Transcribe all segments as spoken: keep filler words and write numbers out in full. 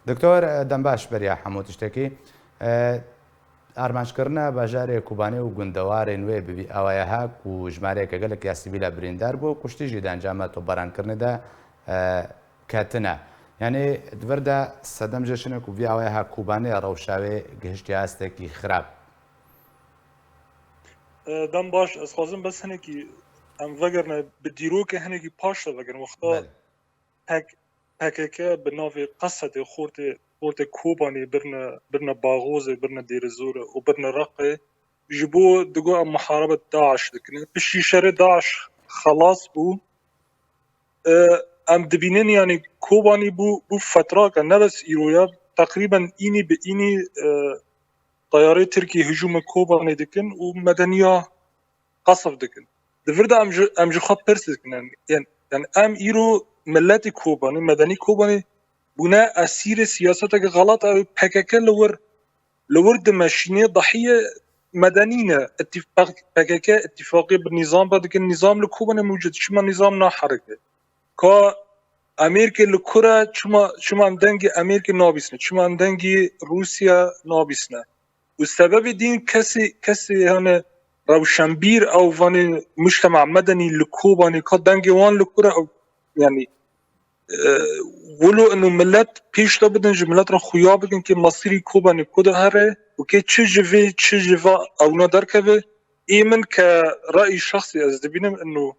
Doktor, e, dembaş beriya hemû tiştekî. E, armanckirina bajarê Kobanê û gundewarên wê bi vî awaya ha ku jimareyeke gelek ya sivîla birîndar bû, kuştî jî di encama topbarankirinê de, e, ketine. Yanî di vir de sedem jê çi ne ku vî awaya ha Kobanê rewşa wê gihiştiye astekî xirab. E, dem baş, ez xwazim bes hinekî em vegerine bi dîrokê hinekî paş de vegerin. Wexta Belê. P K K bi navê Qesedê xortê, xortê Kobanê birine, birine Baxozê, birine Dêrezorê û birine Reqê. Ji bo digo em muharebe DAIŞ dikine. Piştî şerê DAIŞ xelas bû. E, em dibînin, yanî Kobanî bû, bû fetrake, ne bes îro ye, teqrîben înî bi înî, e, teyarê Tirkî hicûmê Kobanê dikin û medeniya qesf dikin. Di vir de em ji, em ji xwe pirs dikin, em, yan, yan em îro miletê Kobanê, medenî Kobanê bûne esîrê siyaseteke xelat, ew P K K li wir, li wir dimeşîne, dahiyê medenî ne. Îtîf-, P K K îtîfaqê bi nîzam ve dikin, nîzam li Kobanê mewcud, çima nîzam naherike? Ka Amerîke li kur e, çima, çima em dengê Amerîke nabîsne, çima em dengê Rûsya nabîsne? Û sebebê dîn kesê, kesê, yani, rewşenbîr ew vanê mujtema medenî li Kobanê ka dengê wan li kur e, ew, yani, e, wilo ino millet pêş de bidin, ji millet re xuya bikin kê mesîrî Kobanê ku de here û kê çi ji vê, çi ji va ewna derkeve. Ê min ke rayî şexsî ez dibînim ino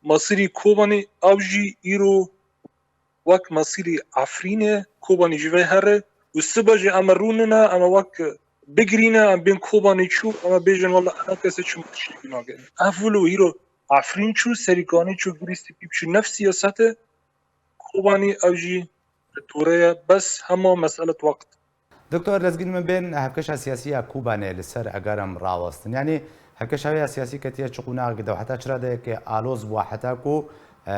mesîrî Kobanê ew jî îro wek mesîrî Efrînê, Kobanî ji vê here û sibe jî em ê rûnine, em ê wek bigirîne, em bên Kobanî çû, em ê bêjin, wela ena kesê çima tiştekî nake. Ev wilo îro Efrîn çû, Serîkanê çû, Gurî Spî çû, nefs siyasete Kobanî ew jî li dûre ye, bes hema meselet wext. Doktor Lezgîn, min bên hevkeşa siyasî ya Kobanê li ser egaram rawestin. Yanî hevkeşa wê ya siyasî ketiye çi qonaxekê de û heta çi radeyekê aloz bû heta ku, e,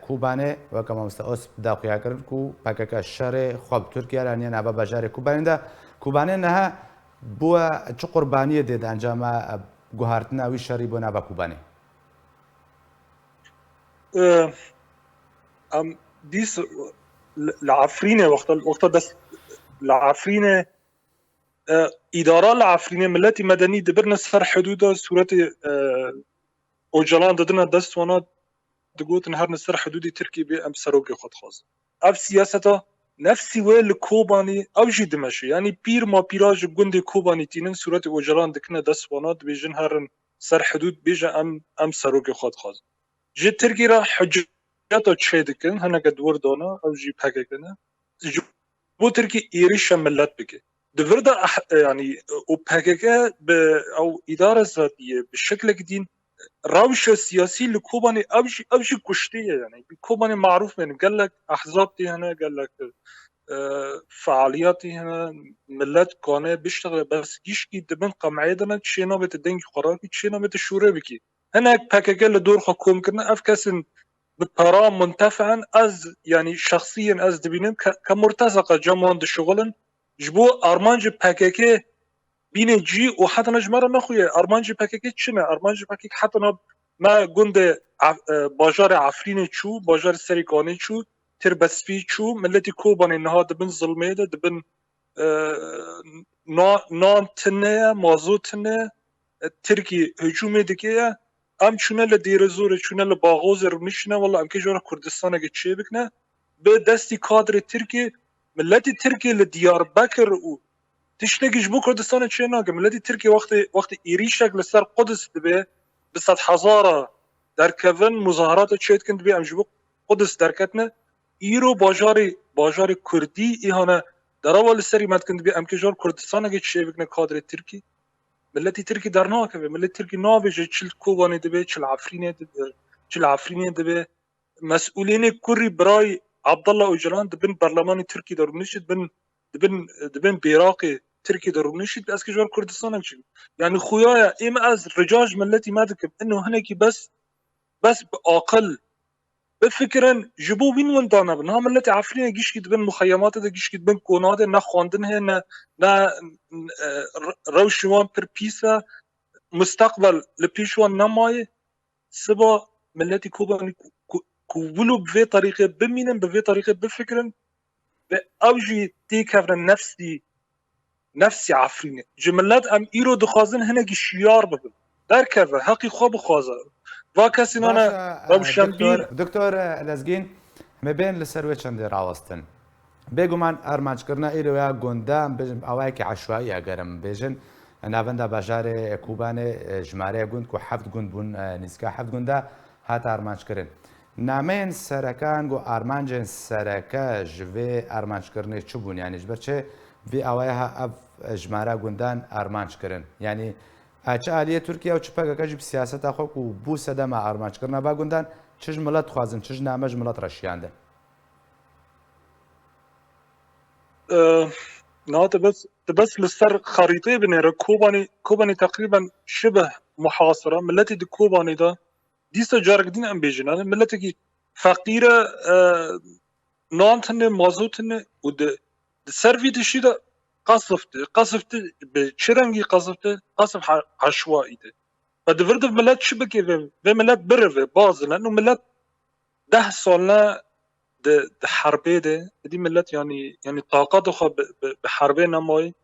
Kobanê, weke mamoste Osp da xuya kirin ku P K K şerê xwe bi Tirkiye re aniye nava bajarê Kobanê de. Kobanê niha bûye çi qurbaniyê dê di encama, e, guhartina wî şerî bo nava Kobanê? E, em dîs li, li Efrînê, wexta, wexta dest li Efrînê, e, îdara li Efrînê, miletî medenî dibirine ser hidûda sûretê, e, Ocalan didine dest wana, digotin, herine ser hidûdê Tirkiyê bê, em serokê xwe dixwazin. Ev siyaseta nefsî wê li Kobanî ew jî dimeşe. Yanî pîr ma pîra ji gundê Kobanî tînin, sûretê Ocalan dikine dest wana, dibêjin herin ser hidûd, bêje em, em serokê xwe dixwazin. Ji Tirkî re hiceta çê dikin, hineke di wir de ne, ew jî P K K ne. Ji bo Tirkî êrîşa millet bike. Di vir de eh, yanî û P K K bi ew îdare zatî ye, bi şeklekî dîn rewşa siyasî li Kobanê ew jî, ew jî kuştî ye, yanî. Kobanê marûf bên, gelek ehzab tê hene, gelek, e, fealiyatê hene, millet kane biştexile, bes gişkî di bin qemeyê de ne, çê nabe te dengî xwe rakî, çê nabe te şûre bikî. Hinek P K K li dor xwe kom kirine, ev kesên bi para muntefen, ez, yanî şexsiyen ez dibînim ke, ke murtezaka cem wan dişuxulin, ji bo armancê P K K bîne cî û heta niha ji me re nexuye. Armancê P K K çi ne? Armancê P K K heta niha me gundê Ef-, e, bajarê Efrînê çû, bajarê Serîkanê çû, Tirbespî çû, miletî Kobanê niha dibin zilmê de, dibin, e, na-, nan tune ye, mazo tune ye, e, Tirkî hicûmê dike ye. Em çûne li Dêrezorê, çûne li Baxozê rûniştine, wela em kê ji we re Kurdistaneke çê bikine. Bi destî kadrê Tirkî, miletî Tirkî li Diyarbekir û tiştekî ji bo Kurdistanê çê nake. Miletî Tirkî wextê, wextê êrîşek li ser Qudus dibe, bi sedhezara derkevin, muzaherata çê dikin, dibê em ji bo Qudus derketine. Îro bajarê, bajarê Kurdî îhane derava li serî me dikin, dibê em kê ji we re Kurdistaneke çê bikine kadrê Tirkî. Miletî Tirkî dernakeve. Miletî Tirkî nabêje çi li Kobanê dibe, çi li Efrînê dibe, çi li Efrînê dibe. Mesûlînê kurî birayê Abdullah Ocalan di bin berlemanê Tirkî de rûnişt, di bin, di bin, di bin bêraqê Tirkî de rûnişt, ez kê ji we re Kurdistanek çêbû. Yanî xuya ye, ê me ez rica ji miletî me dikim, ino hinekî bes, bes bi aqil bifikirin, ji bo wîn winda nebin. Ha, miletê Efrînê gişkî di bin muxeyematê de, gişkî di bin kona de, ne xwendin heye, ne, ne, e, re-, rewşên wan pir pîs e, musteqbel li pêş wan nemaye. Siba miletî Kobanî ku, ku, ku wilo bi vê terîqê bimînin, bi vê terîqê bifikirin, ve ew jî têkevne nefsî, nefsî Efrînê. Ji millet em îro dixwazin hinekî şiyar bibin. Derkeve, heqî xwe bixwaze. Va kesî nane. Rewşenbîr. Doktor Lezgîn, me bên li ser wê çendê rawestin. Bêguman armanckirina îro ya gunda, em bêjin awayekî eşwayî, eger em bêjin, navenda bajarê Kobanê, e, jimareya gund ku heft gund bûn, e, nîzika heft gunda hate armanckirin. Nameyên serekan ku armancên sereke ji vê armanckirinê çi bûn? Yanî ji ber çi vê awaya ha ev jimara gundan armanc kirin? Yanî a çi aliyê Tirkiye û çi P K K jî bi siyaseta xwe ku bû sedema armanckirina va gundan, çi ji milet dixwazin, çi ji name ji milet re şiyandin? Niha tu bes, tu bes li ser xerîteyê binêre Kobanî, Kobanî teqrîben şibih muhasira. Miletê di Kobanî de dîsa carek din em bêjin, yani miletekî feqîr e, e, nan tune, mazot tune û di, di ser vî tiştî de qesf tê. Qesf tê bi çi rengî qesf tê? Qesf ha-, eşwaî tê. Ve di vir de milet çi bike vê, vê milet birive, bazine. Û milet deh sal ne di, di herbê de, êdî milet yanî, yanî taqata xwe bi, bi, bi herbê nemayî.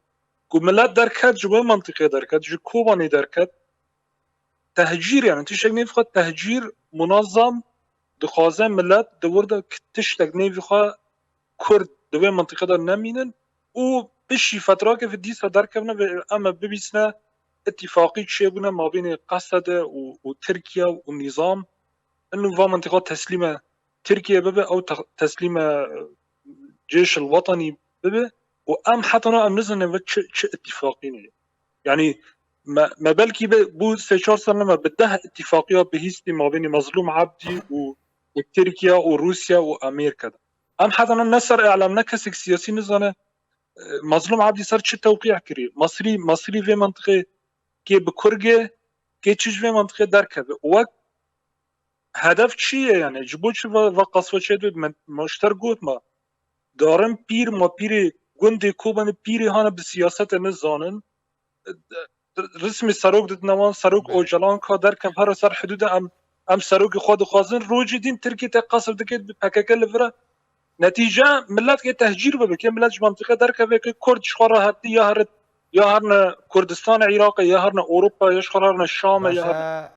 Ku milet derket ji wê mentiqê derket, ji Kobanê derket, tehcîr, yani tiştek nêvî xwe tehcîr munazam dixwaze milet di wir de k-, tiştek nêvî xwe Kurd di wê mentiqe de nemînin û piştî fetrake ve dîsa derkevne ve em ê bibîsne îtîfaqî çêbûne mabênê Qesede û, û Tirkiye û nîzam. Inu va mentiqa teslîme Tirkiye bibe, ew te-, teslîme, e, Cêşil Wetanî bibe û em heta niha em nizanin ve çi, çi îtîfaqî ne. Yanî me, me belkî bi, bû sê çar sal ne me bi deh îtîfaqiya bihîstî mabênî Mezlûm Ebdî û, û Tirkiye û Rûsya û Amerîka de. Em heta niha ne ser îlam ne kesek siyasî nizane, e, Mezlûm Ebdî ser çi tewqî kirî. Masrî, Masrî vê mentiqê kê bi Kurgê, kê çi ji vê mentiqê derkeve. Û wek hedef çi ye yani? Ji bo çi va, va qasfa çê dû? Me, me ji te re got me. Darin pîr, ma pîrê gundê Kobanê pîrê hane bi siyasete nizanin. Rismî serok didine wan, serok Ocalan ka derkem here ser hidûde em, em serokê xwe dixwazin. Rojê dîn Tirkiye te qasf dike bi P K K li vira. Netîce milet kê tehcîr bibe, kê milet ji mentiqe derkeve, kê Kurd ji xwe re hevdî ya here, ya herne Kurdistana Iraqê, ya herne Ewropa, ya ji xwe re herne Şamê, ya herne.